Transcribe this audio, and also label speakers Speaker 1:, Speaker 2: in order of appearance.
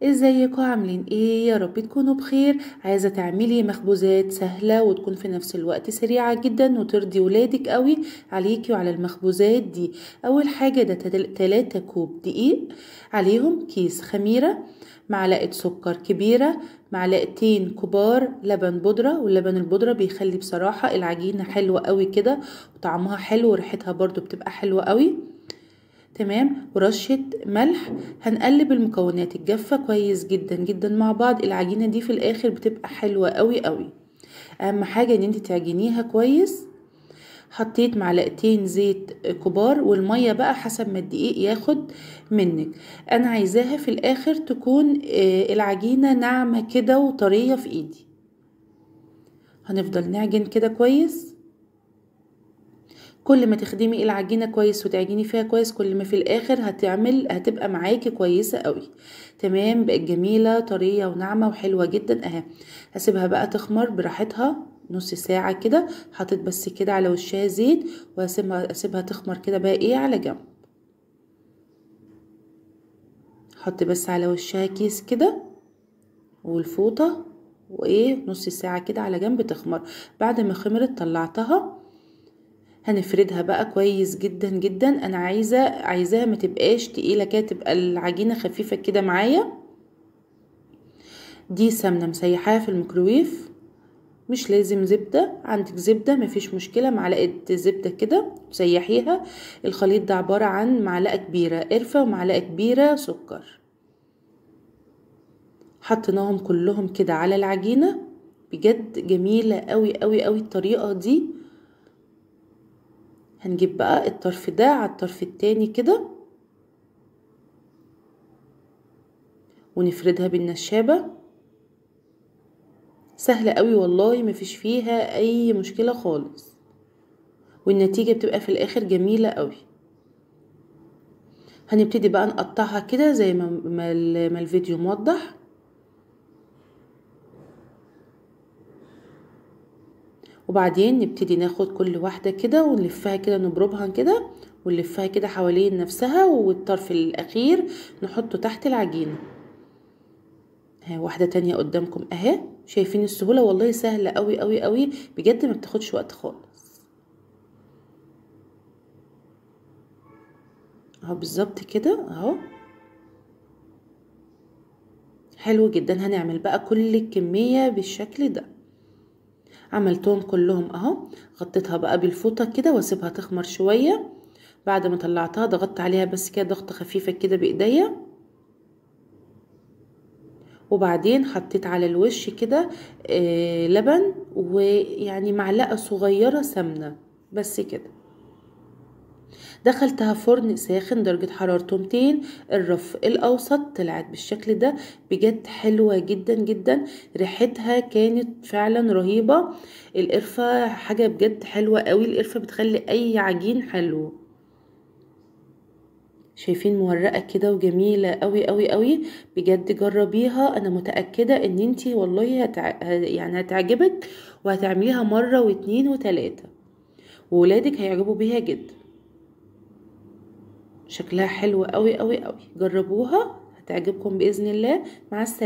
Speaker 1: ازيكم عاملين ايه؟ يا رب تكونوا بخير. عايزه تعملي مخبوزات سهلة وتكون في نفس الوقت سريعة جدا وترضي ولادك قوي عليكي وعلى المخبوزات دي. اول حاجة ده 3 كوب دقيق، عليهم كيس خميره، معلقه سكر كبيرة، معلقتين كبار لبن بودره، واللبن البودره بيخلي بصراحة العجينة حلوة قوي كده وطعمها حلو وريحتها برضو بتبقى حلوة قوي. تمام. ورشة ملح. هنقلب المكونات الجافة كويس جدا جدا مع بعض. العجينة دي في الاخر بتبقى حلوة قوي قوي. اهم حاجة ان انت تعجنيها كويس. حطيت معلقتين زيت كبار، والمية بقى حسب ما الدقيق ياخد منك. انا عايزاها في الاخر تكون العجينة ناعمة كده وطرية في ايدي. هنفضل نعجن كده كويس. كل ما تخدمي العجينة كويس وتعجني فيها كويس، كل ما في الاخر هتبقى معاكي كويسة قوي. تمام. بقت جميلة طرية وناعمة وحلوة جدا اهي. هسيبها بقى تخمر براحتها نص ساعة كده. حطيت بس كده على وشها زيت وهسيبها تخمر كده بقى ايه على جنب. حط بس على وشها كيس كده والفوطة وايه نص ساعة كده على جنب تخمر. بعد ما خمرت طلعتها. هنفردها بقى كويس جدا جدا. انا عايزاها ما تبقاش تقيلة كده، تبقى العجينة خفيفة كده معايا. دي سمنه مسيحاها في الميكروويف، مش لازم زبدة، عندك زبدة مفيش مشكلة، معلقه زبدة كده سيحيها. الخليط ده عبارة عن معلقه كبيرة قرفه ومعلقة كبيرة سكر. حطيناهم كلهم كده على العجينة. بجد جميلة قوي قوي قوي الطريقة دي. هنجيب بقى الطرف ده على الطرف التاني كده ونفردها بالنشابة. سهلة قوي والله، مفيش فيها اي مشكلة خالص، والنتيجة بتبقى في الاخر جميلة قوي. هنبتدي بقى نقطعها كده زي ما الفيديو موضح. وبعدين نبتدي ناخد كل واحدة كده ونلفها كده، نبربها كده ونلفها كده حوالين نفسها، والطرف الأخير نحطه تحت العجينة. ها واحدة تانية قدامكم اهي. شايفين السهولة؟ والله سهلة قوي قوي قوي بجد، ما بتاخدش وقت خالص. اهو بالظبط كده اهو، حلو جدا. هنعمل بقى كل الكمية بالشكل ده. عملتهم كلهم اهو. غطيتها بقى بالفوطه كده واسيبها تخمر شوية. بعد ما طلعتها ضغطت عليها بس كده ضغطه خفيفة كده بايديا، وبعدين حطيت على الوش كده لبن ويعني معلقه صغيرة سمنه بس كده. دخلتها فرن ساخن درجة حرارته 200، الرف الأوسط. طلعت بالشكل ده بجد حلوة جدا جدا، ريحتها كانت فعلا رهيبة. القرفة حاجة بجد حلوة قوي، القرفة بتخلي أي عجين حلو. شايفين مورقة كده وجميلة قوي قوي قوي بجد. جربيها، أنا متأكدة إن انتي والله يعني هتعجبك، وهتعمليها مرة واتنين وتلاتة، وولادك هيعجبوا بيها جدا. شكلها حلو قوي قوي قوي، جربوها هتعجبكم بإذن الله. مع السلامة.